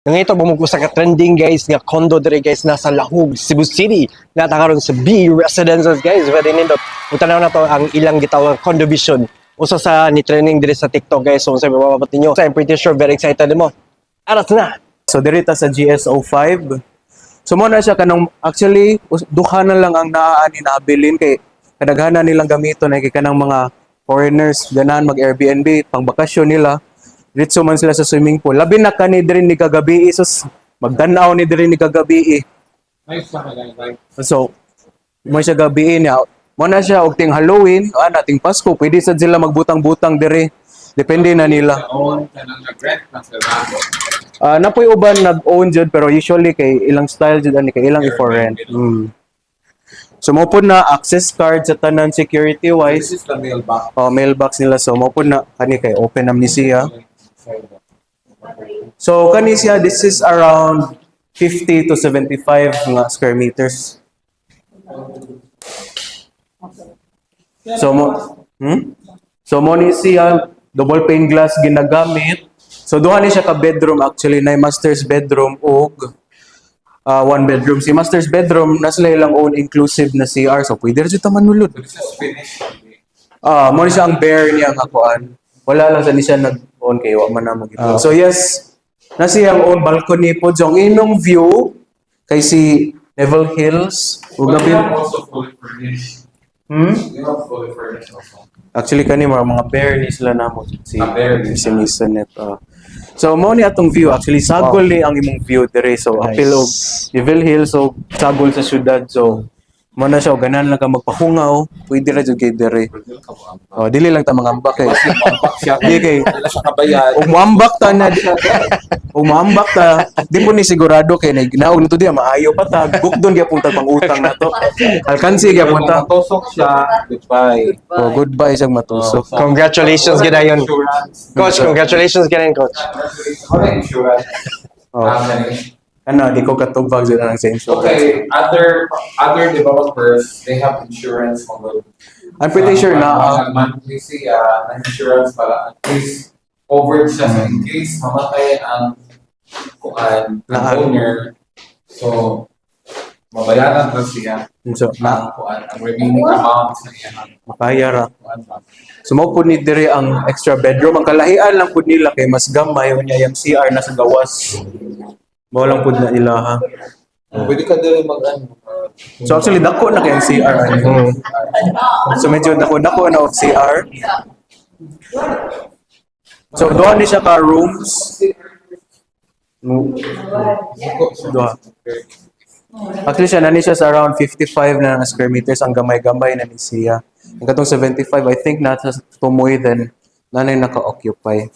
Nangita mo usa ka trending, guys, nga condo dire, guys, nasa Lahug, Cebu City. Naa ta karon sa B Residences, guys. Very nindot. Utanaw na to ang ilang gitawag condo vision. Usa sa ni trending dire sa TikTok, guys. So unsa mapapat ninyo? So, I'm pretty sure very excited mo. Aras na. So diri ta sa GSO5. So mo na siya kanang actually duha na lang ang naa ani naabilin kay kadaghanan nilang gamiton ay kay kanang mga foreigners ganahan mag Airbnb pang bakasyon nila. Diretso man sila sa swimming pool. Labi na kani diri ni kagabi, sus, magdan-aw ni diri ni kagabi. Nice na kaya, nice. So mo siya gabi niya. Mo na siya og ting Halloween, ana ting Pasko, pwede sad sila magbutang-butang diri. Depende na nila. Own, kanang nag-rent na sila. Ah, napoy uban nag-own jud, pero usually kay ilang style jud ani kay ilang i-for rent. So mo pud na access card sa tanan, security This wise. is the mailbox. Oh, mailbox nila, so mo pud na kani kay open nam ni siya. So kani siya, this is around 50 to 75 nga square meters. So mo So mo ni siya double pane glass ginagamit. So duha ni siya ka bedroom actually, na master's bedroom ug one bedroom. Si master's bedroom na sila ilang own inclusive na CR, so pwede ra jud ta manulod. So this is finished. Ah, mo ni siya ang bare niya nga kuan. Wala lang sa ni siya nag-own kay wa man na mag. So yes, na siyang own balcony po jong inong view kay si Neville Hills ug But they gabi. have also fully furnished. Hmm? They have fully furnished also. Actually kani mga bare ni sila namo si Ah, bare ni si Maisonette. So mo ni atong view actually, sagol ni ang imong view dire, so Nice. apil og Neville Hills, so sagol sa syudad, so mo na siya og ganahan lang ka magpahungaw, pwede ra jud kay dire. Oh, dili lang ta mangambak kay Mambak siya. Di kay Wala siya kabayad. ug moambak ta na, ug moambak ta, di po ni sigurado kay nagnaog na to diya, maayo pa ta, bukdon gyapon ta pang utang na to, alkansi gyapon ta. Kung matusok siya, goodbye. Oh, goodbye siyang matusok. Congratulations gidayon. Insurance. Coach, congratulations gidayon, coach. Wala insurance. Oh. Okay. Ano, di ko katubag dyan ang sa insurance. Okay, other developers, they have insurance mga I'm pretty sure na monthly siya na insurance para at least covered siya sa in case mamatay ang kuan, ang owner. So mabayaran na siya so, na ang kuan, ang remaining amount sa iyang makaya ra. Kuan ba. So mao pud ni diri ang extra bedroom. Ang kalahian lang pud nila kay mas gamay unya yung CR na sa gawas. Mao lang pud na ila ha. Pwede ka diri mag ano. So actually dako na kay ang CR ani. So medyo dako dako na og CR. So duha ni siya ka rooms. Duha. Actually siya nani siya sa around 55 na nga square meters ang gamay-gamay na ni siya. Ang katong 75, I think nasa tumoy then nanay naka-occupy.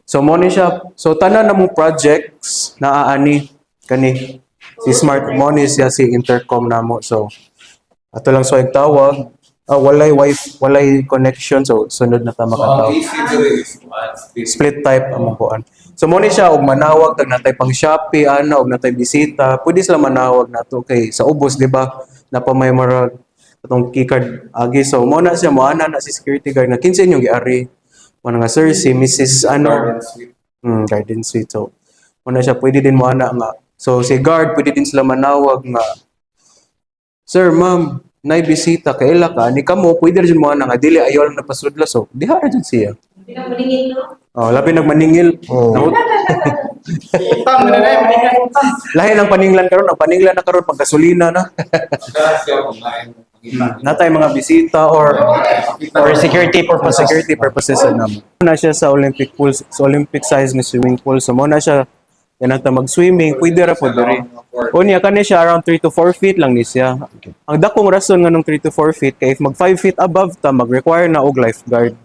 So mo ni siya, so tanan na mong projects naa ani kani si Smart, mo ni siya si intercom namo. So ato lang so tawag, walay wifi, walay connection, so sunod na ta So ang makatawag. AC diri is kuan, split. Split type ang kuan. So mo ni siya og manawag tag natay pang Shopee ana og natay bisita, pwede sila manawag nato kay sa ubos, di ba, napa may marag atong keycard agi, so mo na siya mo ana na si security guard na kinsa inyong giari, mo na nga, "Sir, si Mrs. ano." Garden suite. Garden suite. So mo na siya, pwede din mo ana nga, so si guard pwede din sila manawag nga, "Sir, ma'am, nay bisita, kaila ka ni kamo?" Pwede rin mo ana nga dili, ayaw lang napasudla, so diha ra jud siya. Pinamuningin, no? Oh, labi nagmaningil. Oh. Utang na na, maningil utang. Lahi ng paninglan karon, ang paninglan na karon pag gasolina na. Kaya siya online. Makita. Natay mga bisita or For security for purposes. Security purposes na namo. Na siya sa Olympic pool, sa Olympic size nga swimming pool. So mo na siya ganang ta mag-swimming, pwede ra po diri. Unya kani siya around 3 to 4 feet lang ni siya. Ang dakong rason nga nung 3 to 4 feet kay if mag 5 feet above ta, mag-require na og lifeguard.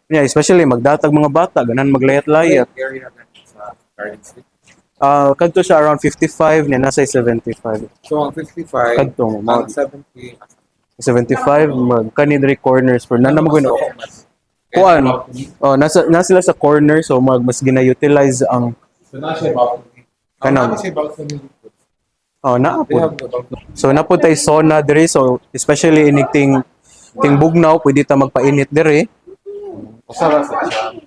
Yeah, especially magdatag mga bata, ganan maglayat-layat. Area na sa garden suite. Ah, kadto siya around 55 niya nasa 75. So ang 55, Kadto mo, ang 70, 75 mag kani diri corners for na mo gino. Kuan. Oh, nasa sila sa corner, so mag mas gina-utilize ang So na siya balcony. Kanang. Ang siya balcony dito. Oh, naa They po. have the balcony. So na po tay sauna diri, so especially inig ting ting bugnaw, pwede ta magpainit diri. Usa ra sa siya.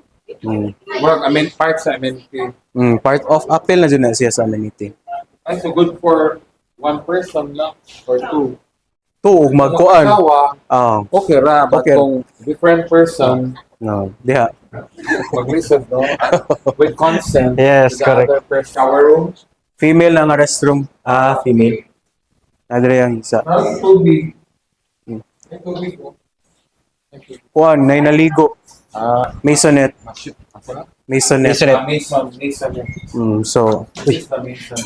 Work, I mean, part sa amenity. Part of apil na jud na siya sa amenity. Ay, so good for one person lang or two. Tuog magkuan. Kung asawa, Ah, okay ra. But Okay. kung different person, no, diha. mag-listen, no? With consent. Yes, to the correct. other person. Shower room. Female na nga restroom. Ah, female. Adre ang isa. Maraming tubig. May tubig oh. May tubig. Kuan, nay naligo. Ah, Masonette. ako na? Masonette. Masonette. Ah, Mason, Mason. So, This is the Mason.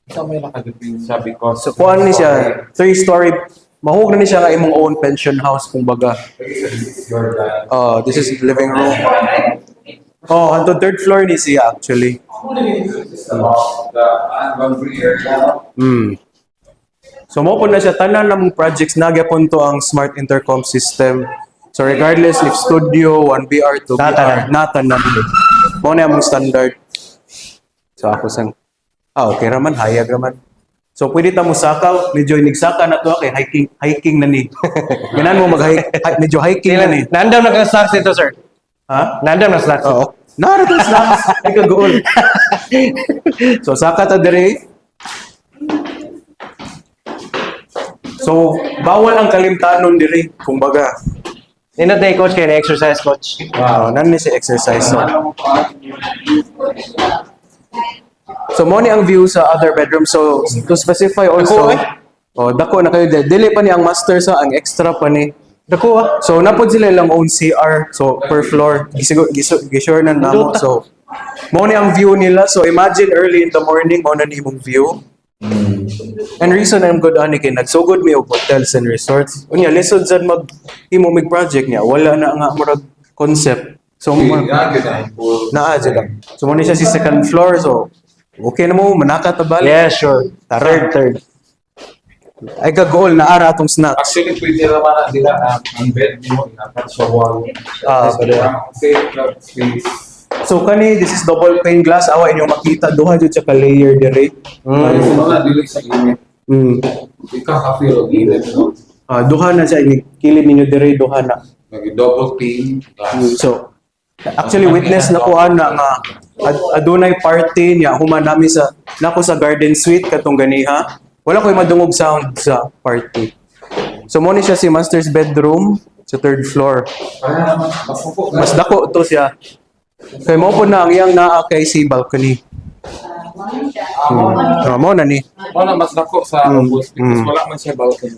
Ito may nakadepend siya because so kuan ni siya, three-story. Mahug na ni siya nga imong own pension house kumbaga. This is your dad. Oh, this is living room. Oh, hantod third floor ni siya actually. This is about the laundry area. So mo po na siya tanan namong projects nagyapon to ang smart intercom system. So regardless if studio 1BR 2BR Natanan. natanan. Mo na among standard. So ako sang okay raman, hayag raman. So pwede ta mo saka, medyo inigsaka na to kay hiking hiking na ni. Ganan mo mag medyo hiking na ni. Nandam na kang snacks dito, sir. Ha? Nandam na snacks. Oo. Narito snacks. Ay kagool. So saka ta dire. So bawal ang kalimtanon dire kumbaga. Nindot na coach kaya na-exercise, coach. Wow, nan ni si exercise so. So mo ni ang view sa other bedroom. So to specify also, Dako, eh. oh, dako na kayo dili pa ni ang master sa ang extra pa ni. Dako ah. So napod sila ilang own CR so per floor. Gisiguro gisure na namo. So mo ni ang view nila. So imagine early in the morning mo na ni imong view. And reason I'm good ani kay nagsugod mi og hotels and resorts. Unya lisod sad mag himo mig project niya. Wala na nga murag concept. So naa jud lang. So mo ni siya si second floor, so okay na mo manaka ta balik. Yeah, sure. Tara. Third, third. Ay kagool na ara atong snacks. Actually, pwede naman na sila ang bed mo inapat sa wall. Ah, Save the space. So kani, this is double pane glass, awa inyong makita duha jud siya ka layer dire. Ay, so wala dili sa init. Ikaw ka-feel og init, no? Ah, duha na siya ini kilid ninyo dire, duha na. Nag-double pane glass. So actually witness na ko ana nga adunay party niya human nami sa nako sa garden suite katong ganiha. Wala koy madungog sound sa party. So mo ni siya si master's bedroom sa third floor. Para naman, masuko Mas dako to siya. Kay mo po na ang iyang naa kay si balcony. Ah, mo na ni. Mo na mas dako sa ubos because wala man siya balcony.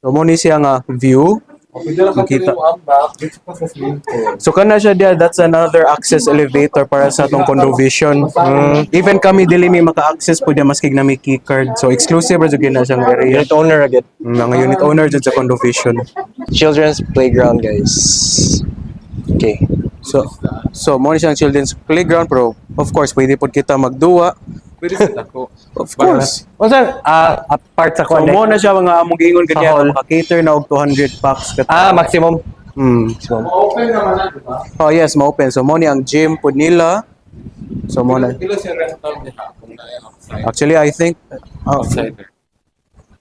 So mo ni siya nga view. O, pwede na ka Makita. mo ang back dito pa sa swimming pool. So kana siya diya, that's another access elevator para sa atong condo vision. Even kami dili mi maka-access po diya maski na may key card. So exclusive ra jud gyud na siyang area. Unit owner agad. Mga unit owner jud sa condo vision. Children's playground, guys. Okay. So mo ni siyang children's playground pero of course pwede pod kita magduwa. Pwede sa dako. Of course. Unsa apart sa So kuan? mo na siya mga among giingon Sa kanya hall. maka-cater na og 200 packs ka. Ah, maximum. Maximum. Open naman na, di ba? Oh yes, ma-open. So mo ni ang gym pod nila. So mo na. Pila siya rental niya kung na outside. Actually, I think Outsider.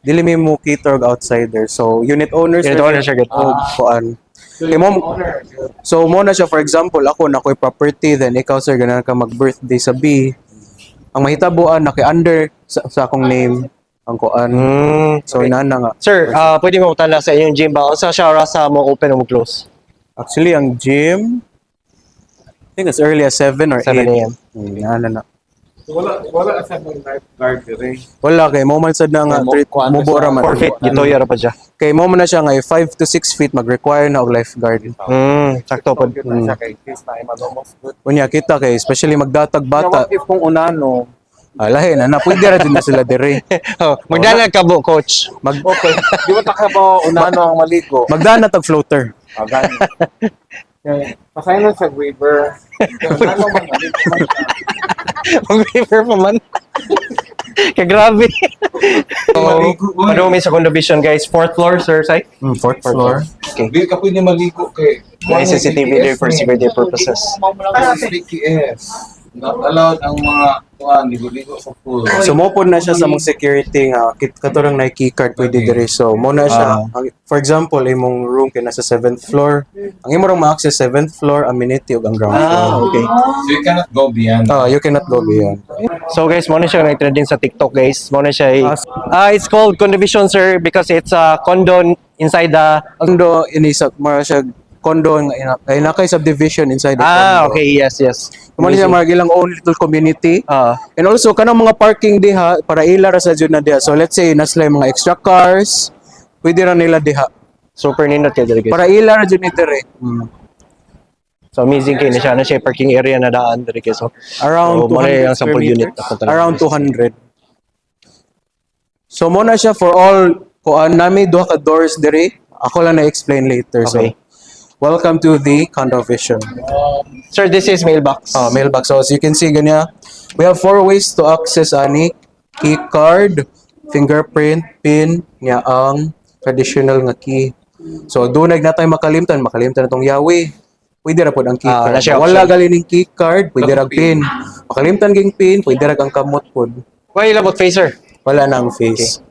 dili mi mo cater og outsider. So unit owners Unit owners are good. og kuan. So, Kay mo, owner, so mo na siya, for example, ako na ko'y property, then ikaw sir ganahan ka mag-birthday sa B. Ang mahitabuan na kay under sa akong name ang kuan. So inana nga. Sir, pwede mo tala sa inyong gym ba? Unsa siya oras sa mo open o mo close? Actually ang gym, I think as early as 7 or 7 8. a.m. Inana na. So, wala sa mga lifeguard dire. Wala kay mo man sad na nga Mo- treat kuan mo na siya. ra man. 4 feet, gitoy ra pa siya. Kay mo man na siya nga 5 to 6 feet mag-require na og lifeguard. Sakto pod. Good na siya kay case na malumos good. Unya kita kay especially magdatag bata. What if kung unano? Ah, lahi na na pwede ra din na sila dire. Oh, magdala ka bo, coach. Mag Okay. Di ba taka ba unano ang maligo? magdana tag floater. Ah, gani. Kaya, pasahin lang sa waiver. Kaya unano man, maligo man siya. Mag-waiver pa man. Kagrabe. So, ano may sa condo vision, guys? Fourth floor, sir, Sai? Fourth floor. Okay. Di ka pwede maligo kay May CCTV there for security purposes. BTS. Not allowed ang mga kuan ligo-ligo sa pool. So mo pod na siya sa mga security nga katurang na keycard pwede diri. So mo na siya. For example, imong room kay nasa 7th floor. Ang imo rong ma-access 7th floor, amenity ug ang ground floor. Ah, okay. So you cannot go beyond. Ah, you cannot go beyond. So guys, mo na siya nag-trending sa TikTok, guys. Mo na siya. Ah, It's called Condovision, sir, because it's a condo inside the Condo ini sa mara siya condo nga ina ay nakay subdivision inside the Ah, condo. okay. Yes. Mo na siya mara ilang own little community. And also kanang mga parking diha para ila ra sa jud na diha. So let's say nasla yung mga extra cars, pwede ra nila diha. Super nindot kay diri, guys. Para ila ra jud ni dire. So amazing kay na siya na siya parking area na daan diri kay so. Around So, mo na 200 yung square sample unit. meters. Ako talaga. Around 200. So mo na siya for all kuan nami duha ka doors diri. Ako lang na-explain later. Okay. So welcome to the condo vision. Sir, this is mailbox. Oh, mailbox. So as you can see ganya, we have four ways to access ani: key card, fingerprint, pin, nya ang traditional nga key. So dunay na tayo makalimtan, makalimtan na tong yawi. Pwede ra pod ang key Ah, card. na siya Wala option. gali ning key card, pwede ra pin. Makalimtan ging pin, pwede ra ang kamot pod. Why ilabot face, sir? Wala na ang face.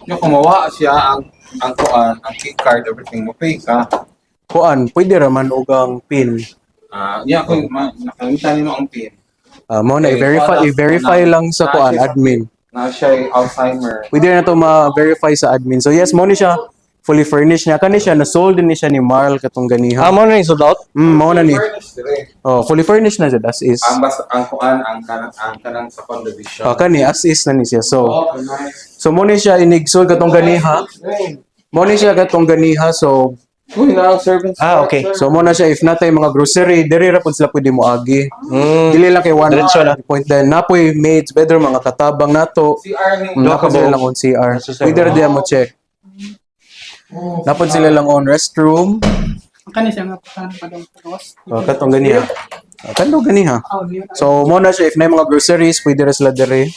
Yung kumawa siya ang kuan, ang key card, everything mo pay ka. Kuan, pwede ra man og ang pin. Ah, yeah, kung nakalimutan nimo ang pin. Ah, mo na Okay, i-verify, wala. I-verify lang sa Na- kuan siya admin. Na siya ay Alzheimer. Pwede na to ma-verify sa admin. So yes, mo ni siya fully furnished niya. Kani siya na-sold din ni siya ni Marl katong ganiha. Ah, mo na yung sold out? Mao na ni. Furnished dire. Oh, fully furnished na jud as is. Ang basta ang kuan ang kanang sa condo vision. Oh, kani as is na ni siya. So, Oh, nice. so mo ni siya inig-sold katong ganiha. Mo ni siya katong ganiha. So, Uy, na ang servants. Ah, okay. so mo na siya if natay mga grocery, diri ra pud sila pwede moagi. Dili lang kay one Diretso na. point then napoy maids bedroom mga katabang nato. Si Arnie. Napod ka sila buok. lang on CR. Nasa Pwede ra diya mo check. Napod sila lang on restroom. Ang kani siya nga putahan pa daw pagawas. Oh, katong ganiha. Oh, katong ganiha. Oh, yun. So mo na siya if na mga groceries pwede ra sila diri.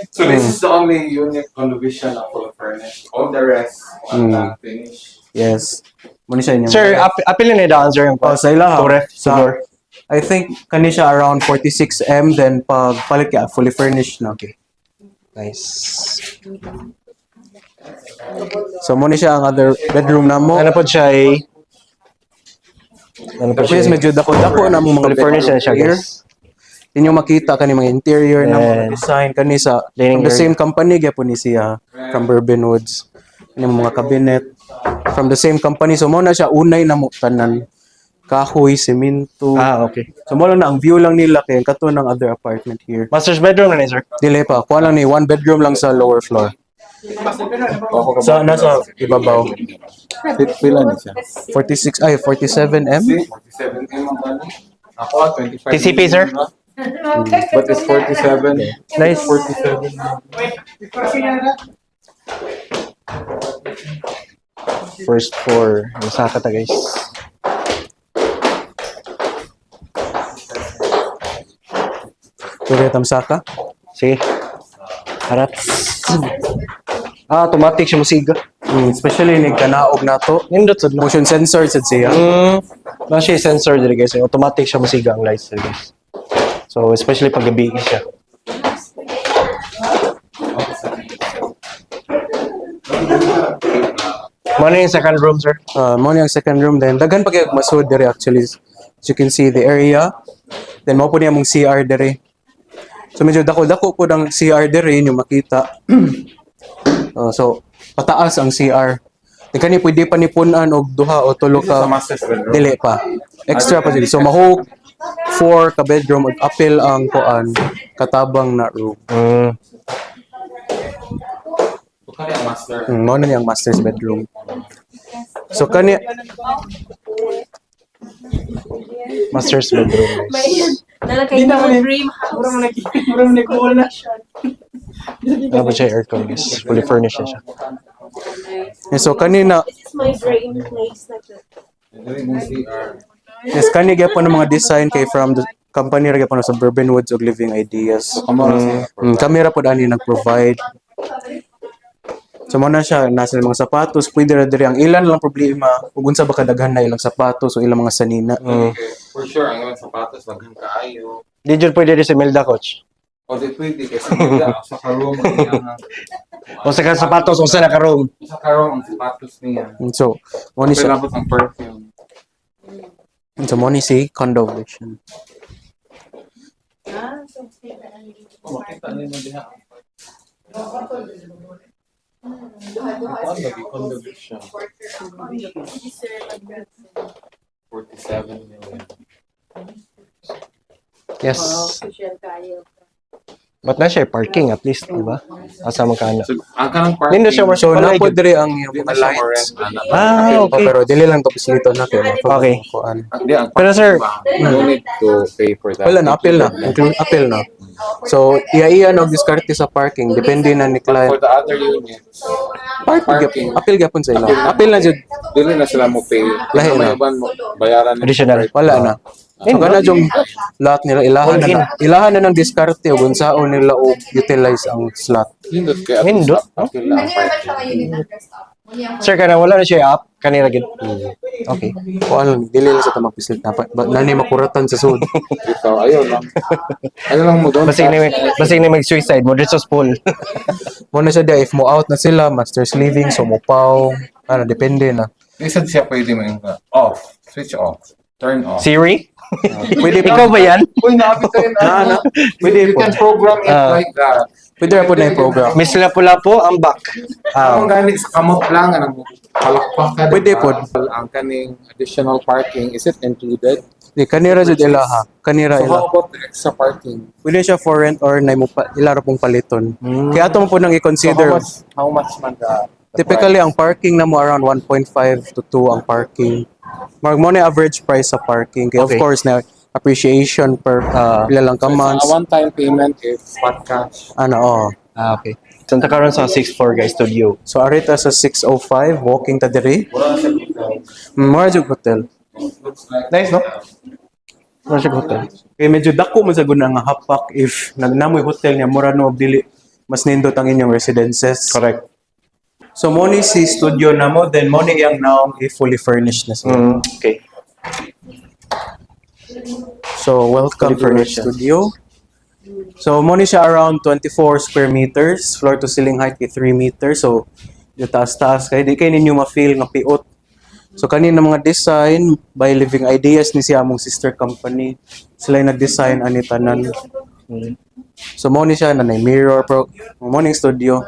So this is the only unit condo vision na full furnished. All the rest, wala finish. Yes. Mo ni siya inyong. Sir, apil na daan, sir, yung Oh, sa ilaha. To ref, Sa, sa door. I think kani siya around 46M then pag palit ka fully furnished na. Okay. Nice. So mo ni siya ang other bedroom namo. Ano po siya eh? Ano po siya? Yes, Eh? medyo dako-dako na mo mga Fully furnished na siya, here. guys. Inyo makita kani mga interior na mga And design kani sa dining from the area. same company gyapon ni siya from Bourbon Woods. Kani mga cabinet from the same company. So mo na siya unay na mo tanan kahoy, semento. Ah, okay. So mo lang na ang view lang nila kay kato ng other apartment here. Master's bedroom na ni, sir. Dili pa, kuha lang ni one bedroom lang sa lower floor. Sa nasa ibabaw. Pila ni siya? 46 ay 47M. See, 47M ang gani. Ako, 25. TCP, sir? But it's 47. Nice. 47. First floor. Masaka ta, guys. Pwede tamsaka. Sige. Harat. Ah, automatic siya musiga. Especially ni kanaog nato. Nindot sad no. Motion sensor sad siya. Na siya sensor diri, guys. Automatic siya musiga ang lights diri, guys. So, especially pag gabi siya. Mo na yung second room, sir. Mo ni ang second room then daghan pa kay masud diri actually. As you can see the area. Then mao po niya mong CR diri. So medyo dako-dako po ang CR diri inyo makita. So pataas ang CR. Di kani pwede pa ni punan og duha o tulo This is ka a master's bedroom. dili pa. Extra pa dili. So maho four ka bedroom ug apil ang kuan katabang na room. Kani ang master. Mao na niyang master's bedroom. So kani Master's bedroom, guys. Nalagay Di na mo kami- dream house. Mura man nag-goal na. Ano ba siya aircon, guys? Fully furnished na siya. So kanina This is my dream place na to. Dili mong CR. Yes, kani gyapon ang mga design kay from the company ra gyapon sa Bourbon Woods og Living Ideas. Kamo ra siya. Kami ra pod ani nag-provide. So mo na siya nasa mga sapatos, pwede ra diri. Ang ilan lang problema ug unsa ba kadaghan na ilang sapatos o ilang mga sanina. Okay, for sure, ang ilang sapatos, daghan kaayo. Di jud pwede rin si Melda, coach. O di pwede kasi wala sa karoom ang iyang O sa ka sapatos, usa na ka room. Sa karoom ang sapatos niya. So, mo ni Pero siya. labot ang perfume. So mo ni si condo version. Ah, so kita ang Oh, makita nimo diha. Duha-duha Kuan sir. lagi condo vision. Hindi sir, mag 47 million. Yes. Social tayo. But na siya parking at least, di ba? Asa man kana. So, ang kanang parking. Nindo siya So Wala na po gyud. diri ang iyang Di mga na siya mo lights. rent, ana. Ah, Oh, okay. pero dili lang to pisilito na kay Okay. Kuan. Hindi, ang Pero sir, parking ba, no need to pay for that. Wala na, appeal na. Include appeal na. So, iya-iya na og diskarte sa parking, depende na ni For client. the other units, Parking, Parking. appeal gyapon sa ila. Appeal na jud. dili na sila mo pay. Lahi May na. uban mo, bayaran na. Additional. Wala na. So kana yung lot nila ilahan na, na ilahan na ng diskarte ug unsaon nila og utilize ang slot. Nindot kay at least Nindot, no? appeal na ang parking. Sir, kana wala na siya app kanira gid. Okay. Kuan lang dili lang sa tamang pisil dapat ba, nani makuratan sa sud. Ikaw, ayaw lang. Ayaw lang mo doon. Basig ni mag-suicide mo dito sa pool. Mo na siya dia if mo out na sila, masters living so mo paw, ano depende na. Di sad siya pwede mo yung off, switch off, turn off. Siri? Pwede pa Ikaw ba yan? Uy, naapit tayo na. Na, na. Pwede You po. can program it Ah. like that. Pwede ra po na i-program. Miss Lapu-Lapu, ang back. Ah, Ang gani sa kamot lang anong palakpak ka. Pwede diba? po. Ang kaning additional parking, is it included? Di kanira jud ilaha. Kanira So ila. how about the extra parking? Pwede siya for rent or na mo pa, ila ra pong paliton. Kaya ato mo po nang So i-consider. how much man the Typically ang parking na mo around 1.5 to 2 ang parking. Marag mo na average price sa parking. Kaya of course na appreciation per pila lang ka price? So, months. it's a one-time payment if spot cash. Ano oh. Ah, okay. Santa karon sa 6'4 guys studio. So ari ta sa 6:05 walking ta diri. Wala siya hotel. Mura jud hotel. Looks like Nice, no? Wala siya hotel. Kay medyo dako man sa guna nga hapak if nagnamoy hotel niya mura no og dili mas nindot ang inyong residences. Correct. So mo ni si studio namo, then mo ni iyang naong i fully furnished na siya. Okay. So welcome Fully to our furnished siya. studio. So mo ni siya around 24 square meters, floor to ceiling height kay 3 meters. So yung taas-taas kay di kay ninyo ma-feel nga piot. So kanina mga design by Living Ideas ni siya among sister company. Sila yung nag-design ani tanan. So mo ni siya na mirror pro mo ni studio.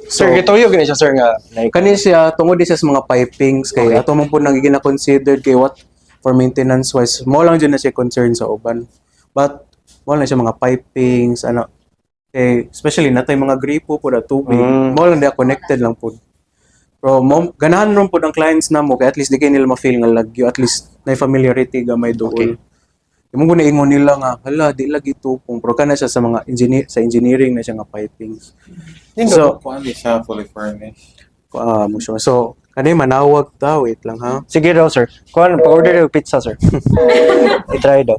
Sir, So, gituyo gani siya sir nga like kani siya tungod di siya sa mga pipings kay ato man po nang gina-considered kay what for maintenance wise mo lang jud na siya concern sa uban, but mo lang siya mga pipings ano kay especially natay mga gripo po na tubig mo lang diya connected lang po, pero mo ganahan ron po ang clients na mo kay at least di kay nila ma-feel nga lagyo, at least na familiarity gamay dool. Imo ko ingon nila nga hala di lagi tupong, pero kana siya sa mga engineer sa engineering na siya nga pipings. So Kuan di siya fully furnished. Ah, mo siya. So, kani manawag ta, wait lang ha. Sige daw sir. Kuan pa-order daw pizza sir. I-try daw.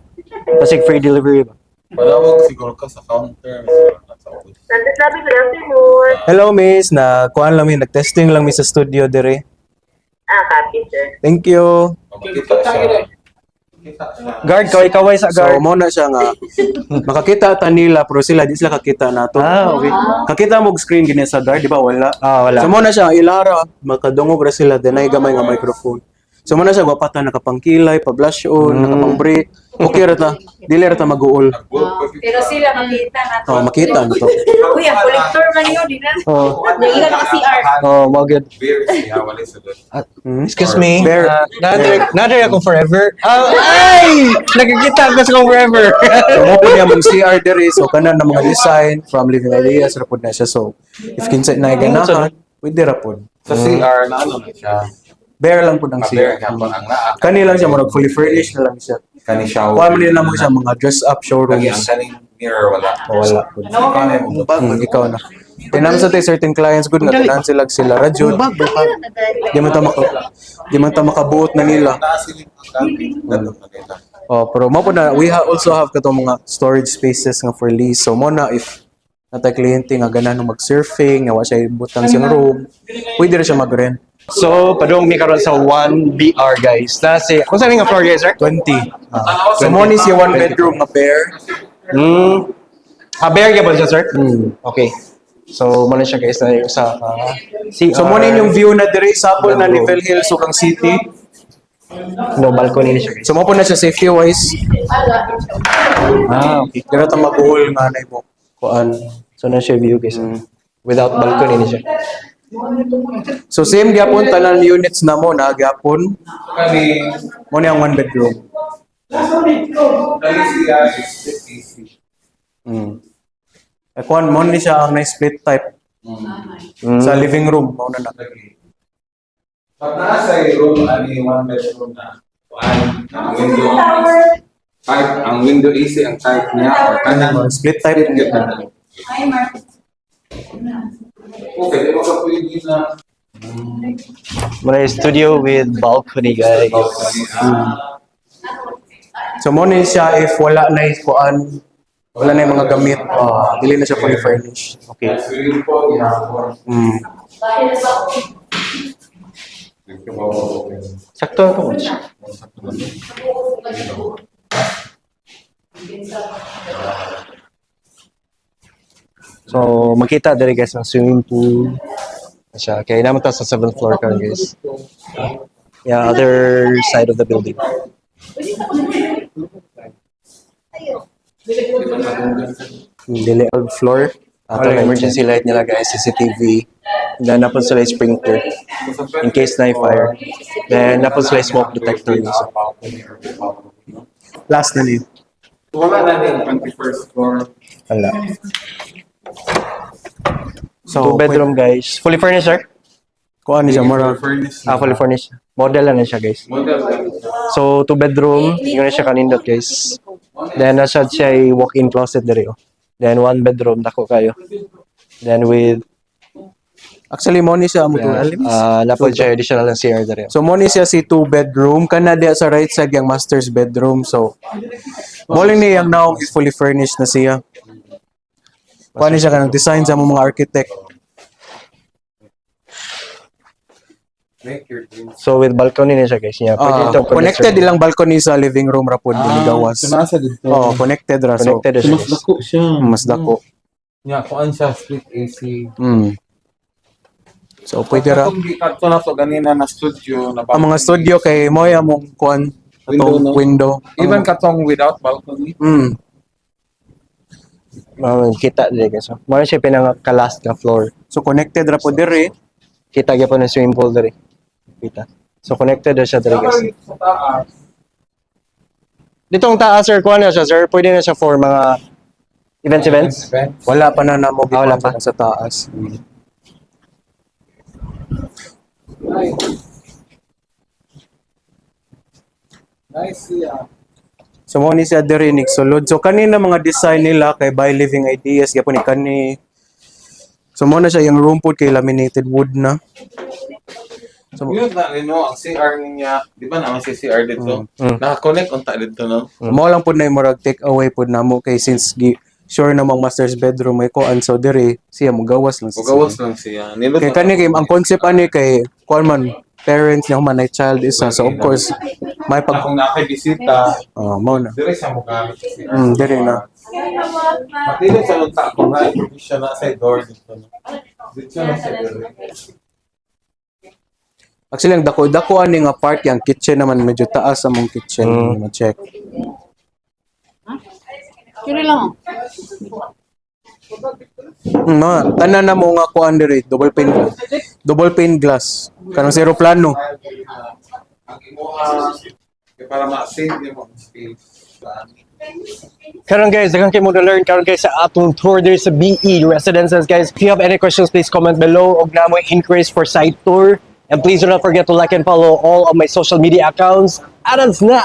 Basig free delivery ba? Palawag siguro ka sa counter, siguro na sa office. Nandito good afternoon. Hello miss, na kuan lang mi, nag-testing lang mi sa studio dire. Ah, copy, sir. Thank you. Makita siya. Kita siya. Guard, kaway-kaway sa So, guard. mo na siya nga makakita ta nila pero sila di sila kakita nato. Ah, okay. Kakita mo og screen gini sa guard, di ba? Wala. Ah, wala. So mo na siya ilara, makadungog ra sila dinay gamay nga microphone. So mo na siya gwapata nakapangkilay, pa-blush on, nakapang-break. Okay ra ta. Dili ra ta mag-uol. Pero sila makita na to. Oh, makita na to. Uy, ang collector man yun, di na. Oh, Nailan ka CR. oh, mo good. Beer siya, wala sa doon. Excuse me. Bear. Nadir ako forever. Ah, ay! Nakikita ako sa akong forever. So mo po niya mong CR diri, so kanan na mga design from Living Ideas ra pod na siya. So if kinsa na ganahan, pwede ra pod. Sa CR, na ano na siya. Bare lang pod ang Bare CR. nga po ang naa. Kani lang siya murag fully furnished na lang siya. Kani shower. Kuha man nila mo siya mga dress up Lagi ang showrooms. kaning mirror wala. O, wala pod. Ikaw na yung Ikaw na. Tinam sa tay certain clients good nga tanan sila sila ra jud. Di man ta makabuot na nila. Naasilip ang gamit. Dato makita. Oh, pero mo po na we also have katong mga storage spaces nga for lease. So mo na if Natay kliyente nga ganahan mag-surfing, nga wa siya butang siyang room. Pwede ra siya mag-rent. So, padung mi karon sa 1BR, guys. Na si kung saan nga floor, guys, sir? 20. Ah. So mo ni siya one bedroom nga pair. Ah, bare gyapon siya, sir? Mm. Okay. So, mo na siya, guys, na yung sa CR. So mo ni yung view na diri sapol na Level Hills ug ang city. No balcony ni siya, guys. So mo po na siya safety wise. Ah, okay. Dira ta mabuhol nga na imo kuan. So, na siya view, guys. Without balcony ni siya. So same gyapon tanan units na mo na gyapon. Kani, Mo ni ang one bedroom. kani siya is split AC. Eh, kuan mo ni siya ang na split type sa living room mao na na. Lagi. Pag nasa room, ani one bedroom na, kuan, ang window, type, ang window AC, ang type niya, or kanang Split type. split gyud na. Ay, Mark. Okay, di ba ka pwede na Mo na yung studio with balcony, guys. balcony? Ah, So mo ni siya if wala na yung kuan, wala na yung mga gamit, oh, dili na siya fully furnished. Okay. Swimming pool, ihapon. Sakto na to, coach. So, makita diri, guys, ang swimming pool. Siya. Kaya naman ta sa 7th floor karon, guys. Yeah, other side of the building. Dili old floor. Ato ang emergency light nila, guys, CCTV. Then napon sila yung sprinkler in case na fire. Then napon sila yung smoke detector. Guys. Last na ni. Wala na din, 21st floor. Wala. So Two bedroom, guys. Fully furnished, sir? Kuan ni siya mura. Furnished. Ah, fully furnished. Model na na siya, guys. Model. So, two bedroom. Yun na siya kanindot, guys. Then, nasa siya ay walk-in closet diri, oh. Then, one bedroom. Dako kayo. Then, with, Actually mo ni siya mo yeah, napon siya additional ng CR diri, oh. So mo ni siya si two bedroom kana diya sa right side yung master's bedroom. So mo lang ni ang naong is fully furnished na siya. Kuan ni siya kanang design sa mga architect. Make your dreams. So, with balcony na siya, guys. Yeah, pwede Ah, ito, connected ilang balcony sa living room ra pod ah, gawas. So, nasa dito. Oh, connected ra so Connected na siya, Mas guys. dako siya. Mas dako. Nya, kuan siya, split AC. So pwede ra. Katong kadto na to ganina na studio na Ang mga studio kay mo among kuan Window, atong no? window. Even katong without balcony. Kita diri, guys. Oh. Mao na siya pinaka-last nga floor. So connected ra pod diri. Kita gyapon ang swimming pool diri. Kita. So, connected na siya diri, guys. Sa taas. Dito ang taas, sir. Kuha na siya, sir. Pwede na siya for mga events, events. Events. Wala pa na namo Ah, wala pa. sa taas. Nice. Nice siya. So mo ni siya diri ni sulod. So kanina mga design nila kay by Living Ideas gyapon ni kani. So mo na siya yung room pod kay laminated wood na. So Yun na, no, ang CR niya, di ba naman si CR dito? Naka-connect unta dito, no? Mo lang pod na yung murag take away pod namo kay since gi sure namang master's bedroom may kuan so diri siya mo gawas lang sa Ugawas lang siya. Nilot Kay kani kay ang concept ani kay kuan man parents niya man ay child isa so of course may pag Kung nakay bisita, oh, mo na. dire siya mo gamit sa CR. Diri na. Matilod sa unta ko nga, siya na sa door dito, no? Dito na sa door. Actually ang dako dako ani nga part yang kitchen naman medyo taas among kitchen ma-check. Kiri lang. No, tanan na mo nga kuan diri double pane glass kanang sa eroplano. Ang imuha, kay para ma-save niyo ang space. Sa amin. Karon, guys, daghan kay mo na learn karon, guys, sa atong tour there sa BE Residences, guys. If you have any questions, please comment below og na mo inquiries for site tour. And please do not forget to like and follow all of my social media accounts. Adams na!